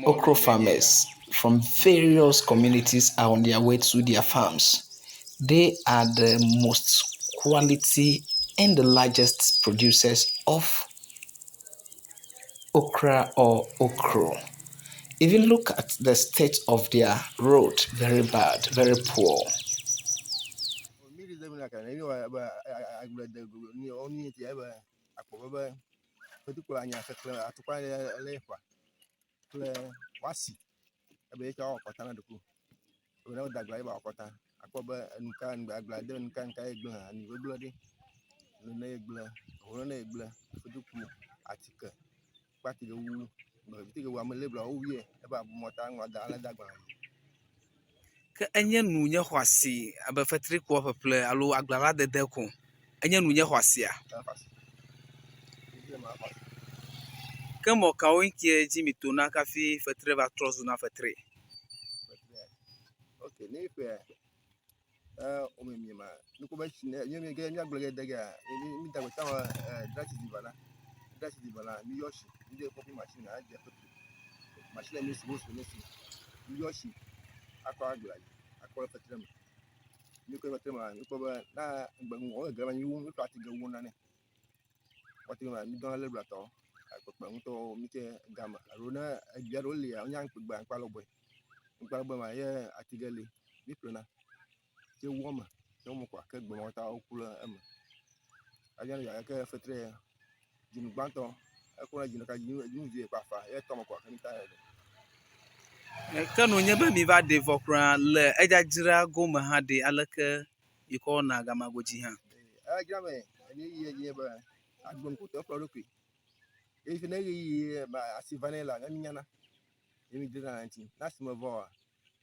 Okro farmers from various communities are on their way to their farms. They are the most quality and the largest producers of okra or okro. If you look at the state of their road, very bad, very poor. Kple woasi ebe ye tsɛ woawɔ kɔta na ɖokuiwò. Ebe ne wode agblea ye woawɔ kɔta akpɔ be enu ka agblea de nu ka nu ka ye gblẽ hã, enu gbegblẽ ɖi. Nu ne ye gblẽ, ŋu ne ye gblẽ, kotoku, atike kple atikewuwu. Atikewu ame leblawo wowui ebe abu mɔ ta ŋlɔ da ale de agbalẽ dzi. Ke enye nu nye xɔasi abe fetrikua ƒeƒle alo agblea la dede ko. Enye nu nye xɔasia? Ke mɔ kawo ŋutie dzi mi tona kafi fetre va trɔ zuna fetre? Ok, ne ƒe wome ma, nukpɔ be tsi ne mi ge miagblɔ ge de gea, mi da gbeta me dry season va na, dry season va na, mi yɔ tsi, mi de pumping machine a dze fetre. Machine mi si, hose mi si, mi yɔ tsi akɔ agblea dzi, akɔ le fetre me. Mi kɔ fetre me, mi kpɔ be na gbe ŋu, wo ge mi wu, mi ƒle atike wu nane. Atike ma mi dɔna le blatɔ, akpekpe ŋutɔ mi tse game alo ne egbea ɖewo lia, wonya ŋkpegbe aŋkpa lɔbɔe. Ŋkpa lɔbɔe ma ye atike li mi ƒlena. Tse wu eme, tse wu eme kɔa ke gbe ma katã woku ɖe eme. Anya ne gake fetre dzinu gbãtɔ ekɔ dzinu ka dzinu dzinu vie kpa fa ye tɔ me kɔa ke mi ta ɖe. Ke no nye be mi va ɖe vɔ kura le edzadzra gome hã ɖe aleke mi kɔ wɔna gama godzi hã? Edzra me eni yi edzi be agbeŋkutɔ kplɔ ɖokui. Eye ne ɣeyiɣi asi va nɛ la, ne mi nyana ye mi dzrana ŋuti. Ne asi me vɔ oa,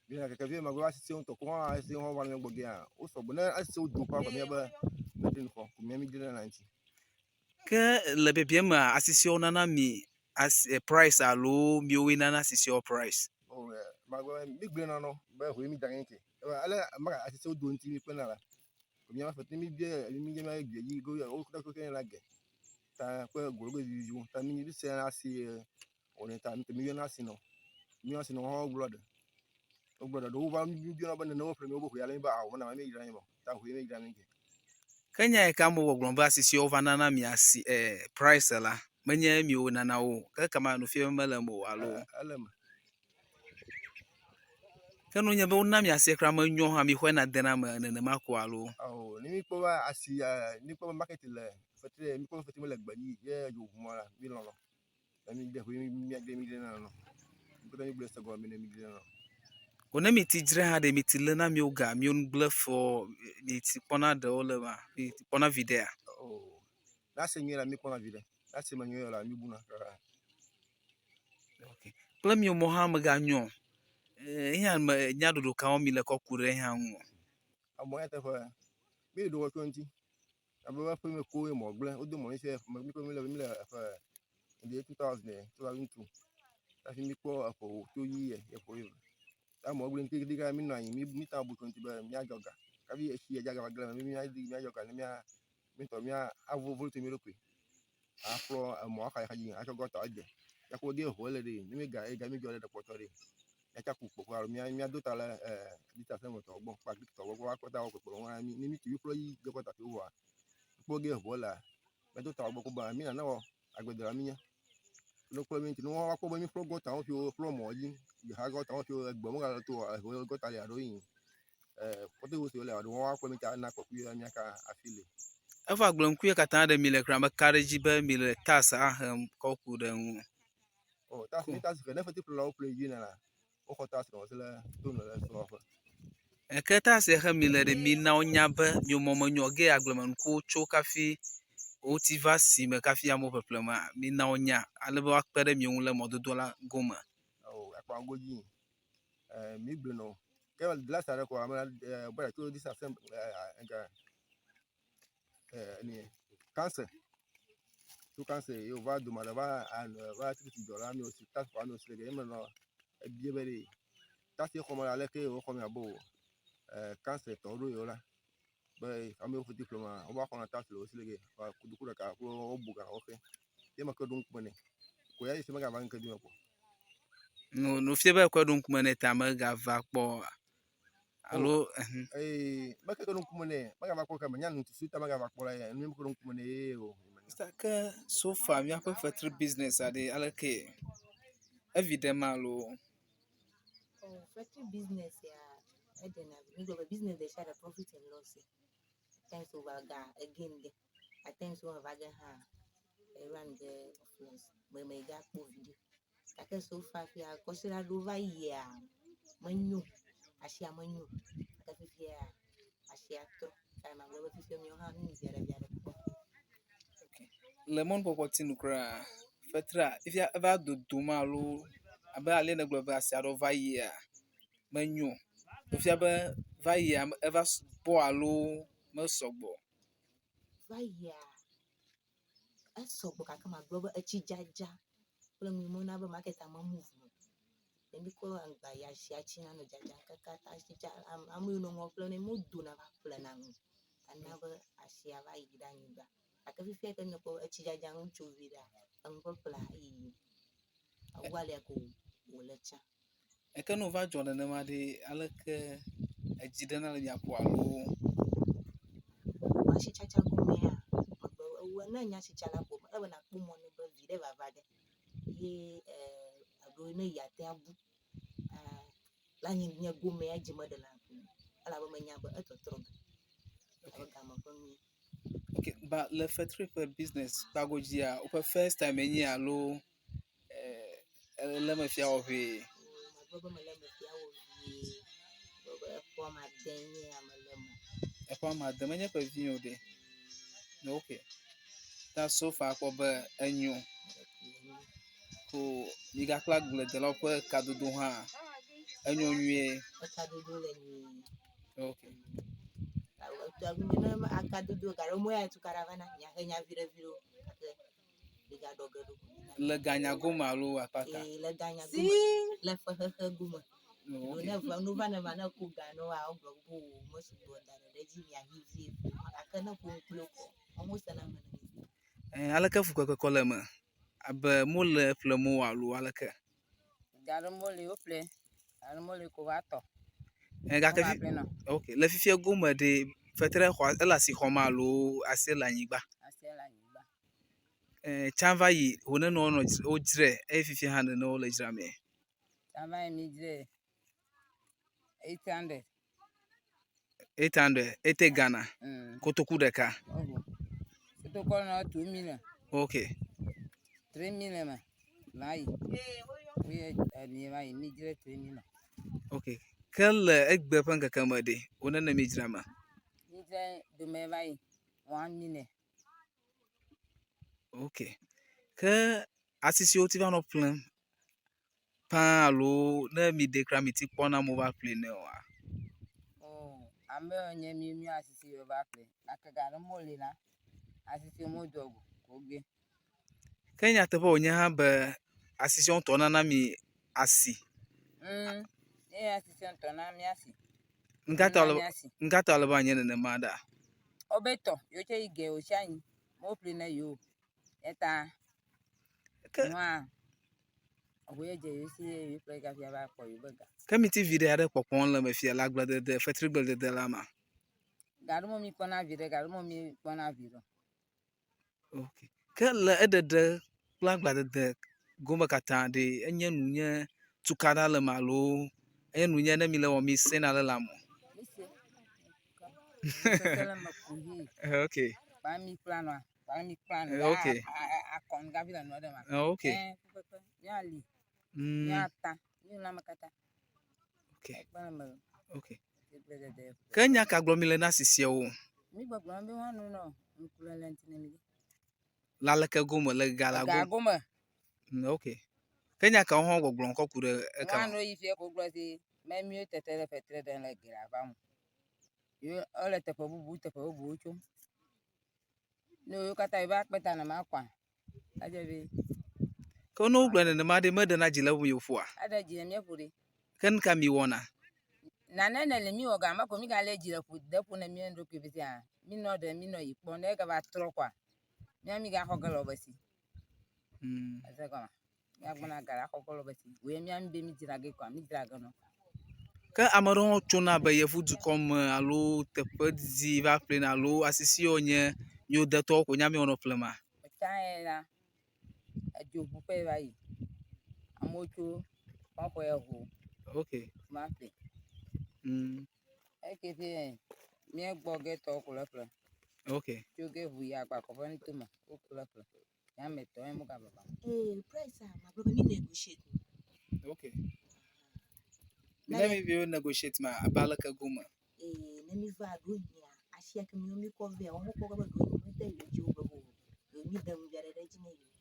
mi keke vie megbe asisi ŋutɔ ko hã asi hã va ne gbɔ gea wo sɔgbɔ ne asi wo do kɔ mia be mi xɔ ko mia mi dzrana ŋuti. Ke le biabia mea asisiwo nana mi asi price alo miwoe nana asisiwo price? O magbe mi gblẽ na nɔ be hoe mi da ŋuti. Ale ma asisiwo do ŋuti mi kpena la. Mia fete mi bia mi dze ma gbe dzi go wo kpe kpe la ge. Ta kpe go go viviwo ta mi mi se asi wòle ta mi yɔna asi nɔ. Mi yɔna asi nɔ hã wogblɔ ɖe. Wogblɔ ɖe ɖewo va mi biɔna be nene woƒle mi wobe hoe ale mi be awo mena mi dzra mi o. Ta hoe mi dzra mi ke. Ke nya yi ke amewo gbɔgblɔm be asisiwo va nana mi asi price la, menye miwo nana wo o. Ke kema nufiame mele eme o alo? Ele eme. Ke nu nye be wona mi asia kura menyo hã mi xɔe na de na ame nenema ko alo? Ao, ne mi kpɔ be asi mi kpɔ be market le fetre, mi kpɔ be fetre mele gbe dzi ye dzo ʋu la, mi lɔlɔ. Ne mi de hoe mi mi mi dzra nɔ. Mi kpɔ mi gblẽ se gɔme ne mi dzra nɔ. Ko ne mi ti dzra hã ɖe mi ti lé na miwo ga, miwo nugblẽ fɔ, mi ti kpɔna ɖewo le ma, mi ti kpɔna viɖea? Oh, ne ase nyuie la mi kpɔna viɖe. Ne ase me nyuie la mi buna kaka. Okay. Kple miwo mɔ hã meganyɔ. Eya me nya ɖoɖo kawo mi le kɔ ku ɖe hã ŋu? Emɔ ya teƒe, mi ɖo tso ŋuti. Abe ƒe me ko ye mɔ gblẽ. Wodo mɔ mi fia, mi kpɔ mi le mi le eƒe in the year 2000, 2002. Hafi mi kpɔ eƒe wo to yi ye eƒe ye. Ta mɔ gblẽ ŋuti ɖeka mi nɔ anyi mi mi ta bu tso ŋuti be míadzɔ ga. Hafi etsi ya dza gava gblẽ mi mía míadzɔ ga ne mía mi ŋutɔ mía avo vlo to mi ɖokui. Akplɔ emɔ axa xa dzi atsɔ gɔta adze. Míakpɔ ge eʋu le ɖe ne mi ga ega mi dzɔ ɖe ɖe kpɔtɔ ɖe. Míatsa ku kpɔkpɔ alo mía míado ta le dita se tɔ gbɔ kpa tɔ gbɔ akpɔ ta wɔ kpekpe wɔna mi ne mi tu mi kplɔ yi ge kɔta to vɔa. Kpɔ ge eʋu lea míado ta gbɔ ko ba mi nana wɔ agbedela mi nye. Ne kpɔ mi ŋuti ne woakpɔ be mi kplɔ gɔta wo fiwo kplɔ mɔ dzi ha gɔta wo fiwo egbe mo gale to eʋu gɔta le alo yi kpɔtɔ wo siwo le alo woakpɔ mi ta na kpɔkpɔ ya miaka afi le. Eva gblɔ ŋku ya katã ɖe mi le kura meka ɖe edzi be mi le tax ahem kɔ ku ɖe ŋu. Oh, tax mi tax ke ne feti ƒlelawo ƒle yi na la, woxɔ tax nɔ se le to nɔ le sɔƒe. Eke tax ya xe mi le ɖe mi na wonya be mio mɔ menyɔ ge agblemenukuwo tso kafi woti va si me kafi amewo ƒeƒle ma mi na wonya ale be woakpe ɖe mio ŋu le mɔdodo la gome. Oh, akpa godzi. Mi gblɔ nɔ. Ke glass aɖe ko ame bɔya tso disa sem nka ni cancer. To cancer ye va do ma va va titi dɔ la mi osi tax fa mi osi le ge me nɔ ebie be ɖe tax ye xɔ me ale ke wo xɔ me abo cancer tɔ ɖo yo la be ame wo fiti ƒle ma wo va xɔna tax le wosi le ge va kuduku ɖeka ko wo bu ga wo xe ye me ke ɖo ŋkume nɛ ko ya yi se megava ŋke dzi me kpɔ. No no fie be ekɔe ɖo ŋkume nɛ ta megava kpɔ oa? Alo ɛhɛn. Ee, meke ɖo ŋkume nɛ, megava kpɔ ke menya nu susu ta megava kpɔ la ya, nu meke ɖo ŋkume nɛ ye o. Mister ke so far míaƒe fetri business aɖe aleke? Evi ɖem alo? Oh, fetri business ya eɖena vi. Mi gblɔ be business ɖe sia ɖe profit and loss. At times wova ga again ge, at times wova ge hã erun ge of loss. Me me ga kpɔ viɖe. Gake so far fia kɔsiɖa ɖewo va yia menyo, asia menyo. Gake fifia asia trɔ. Ta magblɔ be fifia míawo hã mi viaɖe viaɖe kpɔm. Le mɔnukpɔkpɔ ti nu kura fetria fifia eva dodom alo abe ale nègblɔ be asi aɖewo va yia menyo. Efia be va yia eva bɔ alo mesɔgbɔ o. Va yia esɔgbɔ gake magblɔ be etsi dzadza kple nu yiwo na be market me move o. Ne mikɔ aŋgba yi asia tsi nanɔ dzadzam kaka ta tsi dza ame yiwo nɔ nua ƒlem ne wodona va ƒlena nu. Ana be asia va yi ɖe anyigba. Gake fifia yi ke míekpɔ be etsi dzadza nu tso vi ɖea, enu ƒeƒlea eyiyim. Ewu alea ko wòle tsã. Eke ne wòva dzɔ nenema ɖe, aleke edzi ɖena le mia ƒo alo? Asitsatsa gomea, megblɔ be ewu ne enye asitsala ko ele be nakpɔ mɔ nɛ be viɖe vava ɖe ye alo ne yeate abu le nye nye gomea dzi meɖena le ƒonye o elabe menya be etɔtrɔ ge alo game ƒe nue. Ok, ba le fetri ƒe business kpagodzia, woƒe first time enye alo ele eme fia wɔ ʋee? Megblɔ be mele eme fia wɔ vie. Gblɔ be eƒe ame ade nye ya mele eme. Eƒe ame ade menye ƒe vi o ɖe. Ok. Ta so far akpɔ be enyo. Ko migakple agbledelawo ƒe kadodo hã enyo nyuie. Ekadodo le nyuie. Ok. Ne akadodo gaɖe mo ya tukaɖa vana miahe nya viɖe viɖewo gake migaɖɔ ge ɖo. Le ganya gome alo akpata? Ee, le ganya gome, le fexexe gome. Ok. Ne va nu va ne ma ne ko ga ne woa wogblɔ be o mesugbɔ da ɖe ɖe edzi miahi vie gake ne ƒo nu kpli wo kɔ woawo sena eme ne mi. Aleke fukpekpe kɔ le eme? Abe mole ƒlem o alo aleke? Gaɖe mole woƒle, gaɖe mole ko va tɔ. Gake Wova fi ƒle nɔ. ok le fifia gome ɖe fetre xɔ ele asi xɔm alo asi le anyigba? Asi le anyigba. Tsã va yi wo ne nɔ wodzrae eye fifia hã nene wole dzramee. Tsã va yi mi dzrae 800. 800 ete Ghana. Kotoku ɖeka. Oho. Kotokua nɔ 2 million. Ok. 3 million me va yi. Woye emi va yi mi dzrae 3 million. Ok. Ke le egbe ƒe ŋkeke me ɖe, wo nene mi dzra me? Mi dzrae dome va yi 1 million. Ok. Ke asisiwo ti va nɔ ƒlem paa alo ne mi ɖe kura mi ti kpɔna amewo va ƒle ne oa? Oh, amewo nye mi mi asisi va ƒle. Gake gaɖe mole la, asisi mo do go ko gbe. Ke nyateƒe wònye hã be asisi ŋutɔ nana mi asi. Ye asisi ŋutɔ na mi asi. Ŋkata Nana le mi asi. ŋkata le be anye nenema ɖa. Wobe tɔ, yewo tse yi ge wo tsi anyi. Mo ƒle ne yewo. Eta. Ke Nua. Eʋu ye dze yewo si ye yewo ƒle gafia va kpɔ yewo be ga. Ke mi ti viɖe aɖe kpɔkpɔm le me fia le agbledede, fetrigbledede la ma. Gaɖe mo mi kpɔna viɖe, gaɖe mo mi kpɔna viɖe. Ok. Ke le eɖeɖe kple agbledede gome katã ɖe enye nu nye tukaɖa le me alo enye nu nye ne mi le wɔm mi sena le lãme o? Mi se. Sese le me ku hi. Ok. Kpa mi kpla nua, kpa mi kpla nu. Ok. Akɔnu gavi le nua ɖe ma. Ok. Pɛpɛpɛ. Míali. Míata. Mi lãme katã. Ok. Ekpe le me. Ok. Agbledede. Ke nya ka gblɔm mi le na asisiawo? Mi gbɔgblɔm be woanu nɔ ŋku lele ŋuti ne mi. Le aleke gome le ga la Ga gome? gome. Ok. Ke nya kawo hã gbɔgblɔm kɔ ku ɖe eka? Woanu yi fia ko gblɔ si me miwo tete ɖe fetre ɖe le ge la va mo. Yo ele teƒe bubu teƒe bubuwo tsom. Ne wo katã yi va kpe ta ne ma kɔa. Edze be. Ke ne wogblɔ nenema ɖe meɖena dzi le mia ƒoa? Eɖe dzi le mía ƒo ɖe. Ke nu ka mi wɔna? Nane ne le mi wɔ game ko mi gale dzi le ƒo de ƒo ne mía ɖokui fifia. Mi nɔ ɖe mi nɔ yi kpɔ ne egava trɔ kɔa. Mía mi gaxɔ ge le wobe si. Ese gɔme. Míagbɔna ga la xɔ ge le wobe si. Woe mía mi be mídzra ge kɔa, mídzra ge nɔ. Ke ame aɖewo tsona be yevu dukɔ me alo teƒe didi va ƒlena alo asisi yiwo nye míwo detɔwo ko nye amewo nɔ ƒlema? Etsã ye la, edzo ʋu ƒe va yi. Amewo tso woaxɔe ho ma ƒle. Eke ƒe míegbɔ ge tɔwo ko le ƒle. Tso ge ʋu yi agbakɔ ƒe nutome woko le ƒle. Ya me tɔ ye mo gava. Ee, price a magblɔ be mi negotiate. Ne mi be negotiate ma abe aleke gome? Ee, ne mi va ɖo hia, asia ke mi mi kɔ vɛ, wɔn kpɔ be ɖo hi mete yewo dzi wo be o. Yewo mi de nu via ɖe ɖe edzi ne yewo.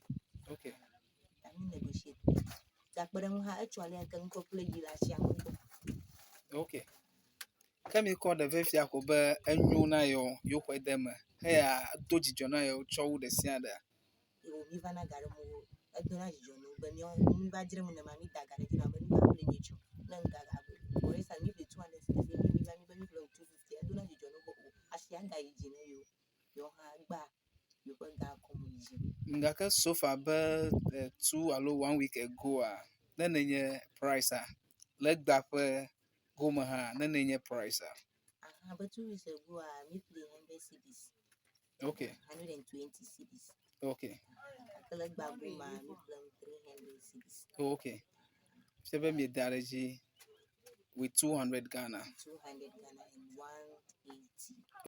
Ta mi negotiate. Gakpe ɖe ŋu hã etsɔ alea ke ŋkɔ ƒle yi le asia ŋu gbɔ. Ke mi kɔ ɖe fia ko be enyo na yewo, yewo xɔe de eme. Heya do dzidzɔ na yewo tsɔ wu ɖe sia ɖea. Eye mi va na ga ɖe mo, edona dzidzɔ no be míawo mi va dzre mu nema mi da ga ɖe dzi na be mi va ƒle nyitsɔ. Ne ŋga ga for instance mi ƒle 200 cedis, mi va mi be mi ƒle 250, edona dzidzɔ no be o asia ga yi dzi ne yewo. Yewo hã gba yewoƒe ga kɔm yi dzi. Gake so far be 2 alo 1 week ago a, ne nenye price a, le egbea ƒe gome hã ne nenye price a. Aha, but 2 weeks ago a mi ƒle 100 cedis. 120 cedis. Gake le egbea gomea mi ƒle 300 cedis. Okay. Fia be mi da ɖe edzi with 200 Ghana. 200 Ghana and 180.